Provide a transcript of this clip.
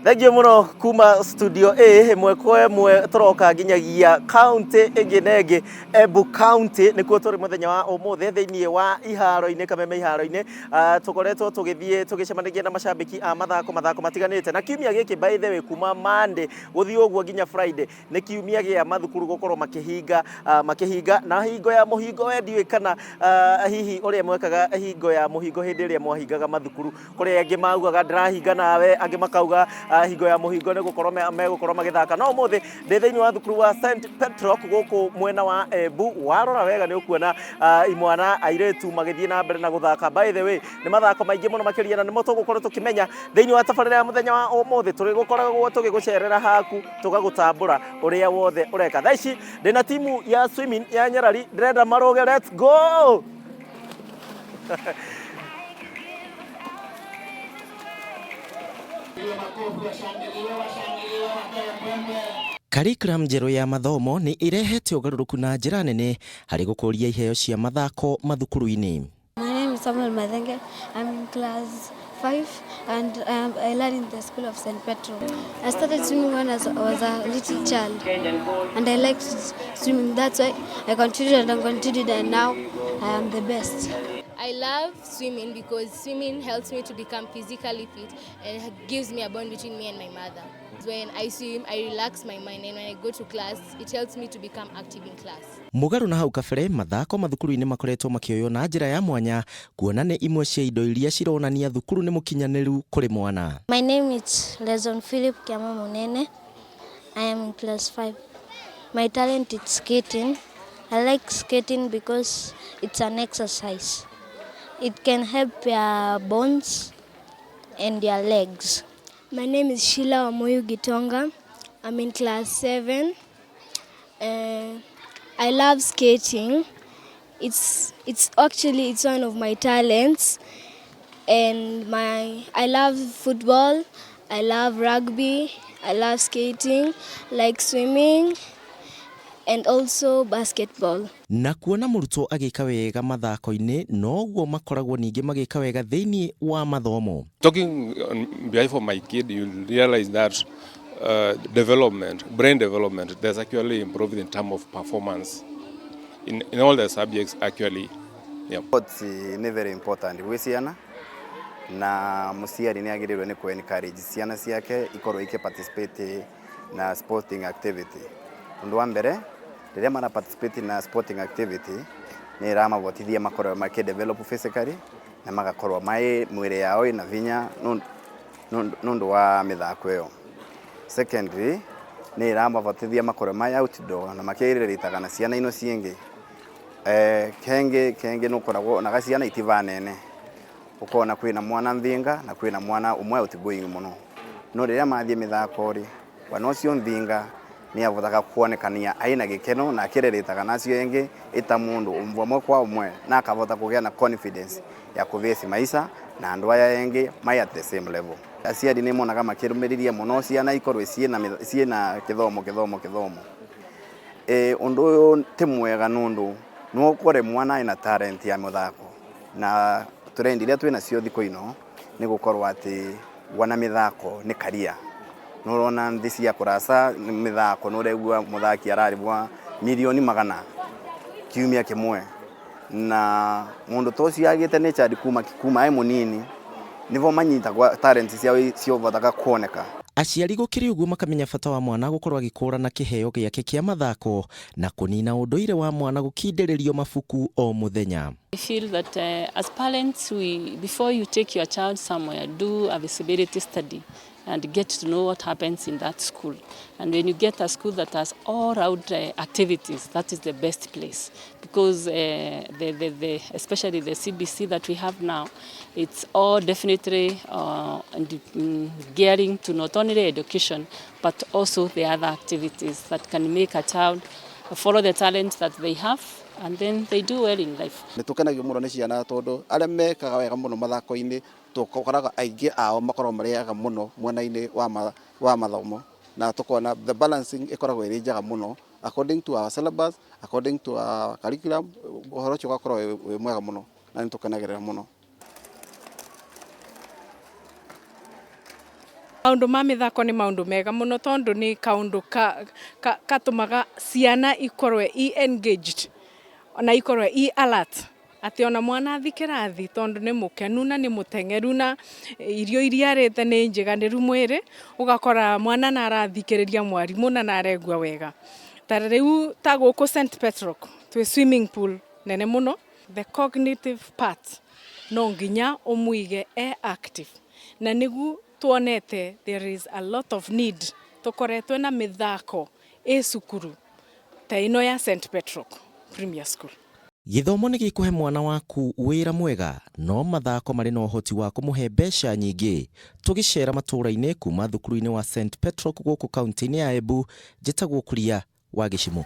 Thengiũ mũno kuma studio A ĩmwe kwa ĩmwe tũroka nginyagia kaunti ĩngĩ na ĩngĩ. Embu County nĩkuo tũrĩ mũthenya wa ũmũthĩ thĩinĩ wa iharo-inĩ Kameme iharo-inĩ. Tũkoretwo tũgĩthiĩ tũgĩcemanagia na macambĩki a mathako mathako matiganĩte na kiumia gĩkĩ by the way kuma Monday gũthiĩ ũguo nginya Friday nĩ kiumia gĩa mathukuru gũkorwo makĩhinga makĩhinga na hingo ya mũhingo we ndiũĩ kana hihi ũrĩa mwekaga hingo ya mũhingo hĩndĩ ĩrĩa mwahingaga mathukuru. Kũrĩ angĩ maugaga ndĩrahinga nawe, angĩ makauga hingo ya mũhingo nĩ gũkorwo megũkorwo magĩthaka. No ũmũthĩ ndĩ thĩinĩ wa thukuru wa St Petrock gũkũ mwena wa Embu. Warora wega nĩ ũkuona imwana airĩtu magĩthiĩ na mbere na gũthaka. By the way, nĩ mathako maingĩ mũno makĩria na nĩmo tũgũkorwo tũkĩmenya thĩinĩ wa tabarĩra ya mũthenya wa ũmũthĩ. Tũrĩgũkoragwo tũgĩgũcerera haku tũgagũtambũra ũrĩa wothe ũreka. Thaa ici ndĩna timu ya swimming ya Nyarari, ndĩrenda marũge let's go! Curriculum njerũ ya mathomo nĩ ĩrehete ũgarũrũku na njĩra nene harĩ gũkũria iheo cia mathako mathukuru-inĩ. My name is Samuel Mathenge. I'm in class 5 and I learn in the school of St. Petro. I started swimming when I was a little child and I liked swimming. That's why I continued and continued and now I am the best. I love swimming because swimming helps me to become physically fit and gives me a bond between me and my mother. When I swim, I relax my mind, and when I go to class, it helps me to become active in class. Mũgarũ na hau kabere, mathako mathukuru-inĩ makoretwo makĩoywo na njĩra ya mwanya kuona nĩ imwe cia indo iria cironania thukuru nĩ mũkinyanĩru kũrĩ mwana. My name is Leson Philip Kiama Munene. I am in class 5. My talent is skating. I like skating because it's an exercise. It can help your bones and your legs. My name is Sheila Wamuyu Gitonga. I'm in class 7. I love skating. It's one of my talents. And I love football, I love rugby, I love skating, like swimming, and also basketball. Na kuona mũrutwo agĩka wega mathako-inĩ noguo makoragwo ningĩ magĩka wega thĩinĩ wa mathomo. Talking on behalf of my kid, you realize that development, brain development, there's actually improved in terms of performance in all the subjects actually. Yeah. Sports nĩ very important gwĩ ciana na mũciari nĩ agĩrĩirwo nĩ kũ encourage ciana ciake ikorwo ikĩ participate na sporting activity. Ũndũ wa mbere, rĩrĩa mara participate na sporting activity nĩ ĩramavotithia makorwo makĩ develop physically na magakorwo mai mwĩrĩ yao ĩna vinya nũndũ wa mĩthako ĩyo. Secondly, nĩ ĩramavotithia makorwo mai outdoor na makĩrĩrĩtaga na ciana ino ciĩngĩ. Kengĩ nĩ ũkoragwo onaga ciana itivanene, ũkona kwĩna mwana nthinga na kwĩna mwana ũmwe outgoing mũno, no rĩrĩa mathiĩ mĩthako rĩ, mwana ũcio nthinga nĩ avotaga kuonekania aina gĩkeno na akĩrĩrĩtaga na acio ĩngĩ ĩta mũndũ ũmwe kwa ũmwe na akavota kũgĩa na confidence ya kũvĩci maica na andũ aya ĩngĩ mai at the same level. Aciari nĩ monaga makĩrũmĩrĩria mũno ciana ikorwo ciĩna kĩthomo kĩthomo kĩthomo. Ũndũ ũyũ ti mwega nũndũ no ũkore mwana ena talent ya mũthako na trend iria twĩna cio thikũ ino nĩ gũkorwo atĩ wana mĩthako nĩ career. Nĩ ũrona nthĩ cia kũraca mĩthako nĩ ũraigua mũthaki ararĩhwo mirioni magana kiumia kĩmwe na mũndũ ta ũcio agĩte nĩ chadi kuma e mũnini nĩvo manyitagwo talent ciao ciovotaga kuoneka. Aciari gũkĩrĩ ũguo makamenya bata wa mwana gũkorwo agĩkũra na kĩheo gĩake kĩa mathako na kũnina ũndũire wa mwana gũkindĩrĩrio mabuku o mũthenya. I feel that as parents, before you take your child somewhere, do a visibility study and get to know what happens in that school. And when you get a school that has all-round activities, that is the best place. Because especially the CBC that we have now, it's all definitely gearing to not only education, but also the other activities that can make a child follow the talent that they have, and then they do well in life. Nĩ tũkenagio mũno nĩ ciana tondũ arĩa mekaga wega mũno mathako-inĩ tũkoraga aingĩ ao makoragwo marĩ ega mũno mwena-inĩ wa mathomo, na tũkona the balancing ĩkoragwo ĩrĩ njega mũno according to our syllabus, according to our curriculum, ũhoro ũcio ũgakorwo wĩ mwega mũno na nĩ tũkenagĩrĩra mũno. Maũndũ ma mĩthako nĩ maũndũ mega mũno tondũ nĩ kaũndũ gatũmaga ciana ikorwe i engaged na ikorwe i alert, atĩ ona mwana athi kĩrathi, tondũ nĩ mũkenu na nĩ mũteng'eru na irio iria arĩte nĩ njiganĩru mwĩrĩ, ũgakora mwana na arathikĩrĩria mwarimũ na naregua wega. Ta rĩu ta gũkũ St Petroc twĩ swimming pool nene mũno. The cognitive part no nginya ũmũige e active, na nĩgu tuonete there is a lot of need tũkoretwe na mĩthako ĩ cukuru ta ĩno ya St Petroc Premier School. Gĩthomo nĩ gĩkũhe mwana waku wĩra mwega, no mathako marĩ na ũhoti wa kũmũhe mbeca nyingĩ. Tũgĩcera matũũra-inĩ kuma thukuru-inĩ wa St Petroc gũkũ kaunti-inĩ ya Embu, njĩtagwo Kuria wa Gĩcimũ.